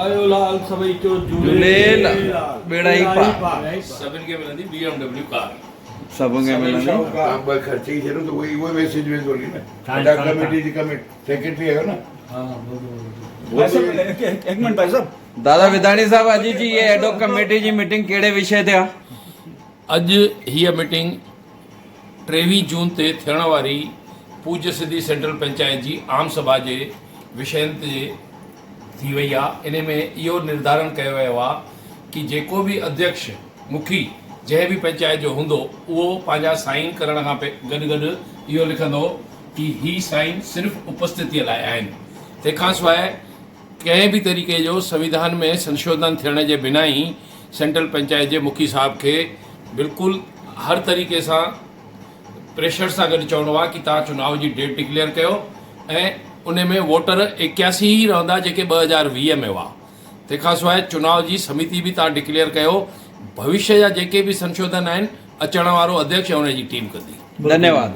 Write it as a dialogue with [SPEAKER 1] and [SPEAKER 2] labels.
[SPEAKER 1] آيو لال سڀئي چئو
[SPEAKER 2] جهوليلال ٻيڙا ئي پار.
[SPEAKER 3] سڀن کي ملندي بي ايم ڊبليو ڪار.
[SPEAKER 2] سڀن کي ملندي.
[SPEAKER 4] تان ٻه خرچ ئي ڇڏو ته اهي اهي ميسيج ويندو هلي نه ادا ڪميٽي جي ڪميٽي سيڪريٽري آهيو نه.
[SPEAKER 5] ڀائي صاحب هڪ منٽ ڀائي صاحب.
[SPEAKER 2] دادا وڌاڻي صاحب اڄ جي هي ايڊوڪ ڪميٽي جي ميٽنگ ڪهڙي وشي تي آ؟
[SPEAKER 3] اڄ هيء ميٽنگ 23 جون تي ٿيڻ واري پوڄ سنڌي سينٽرل پنچائت جي عام سڀا جي وشين تي ٿي وئي آ. انهي ۾ اهو نرڌارڻ ڪيو ويو آ ڪي جيڪو به اڌيڪش مکي جنهن به پنچائت جو هوندو اهو پنهنجا سائين ڪرڻ کان گڏ گڏ اهو لکندو ڪي هي سائين صرف اپسٿتي لاء آهن تنهن کان سواء ڪنهن به طريقي جو سنويڌان ۾ سنشوڌن ٿيڻ جي بنا ئي سينٽرل پنچائت جي مکي صاحب کي بلڪل هر طريقي سان پريشر سان گڏ چوڻو آهي ڪي توهان چناء جي ڊيٽ ڊڪليئر ڪيو ۽ ان ۾ ووٽر 81 ئي رهندا جيڪي 2020 ۾ هئا تنهن کان سواء چناء جي سميتي به توهان ڊڪليئر ڪيو ڀوشيه جا جيڪي به سنشوڌن آهن اچڻ وارو اڌيڪش ۽ ان جي ٽيم ڪندي.
[SPEAKER 2] ڌنيواد.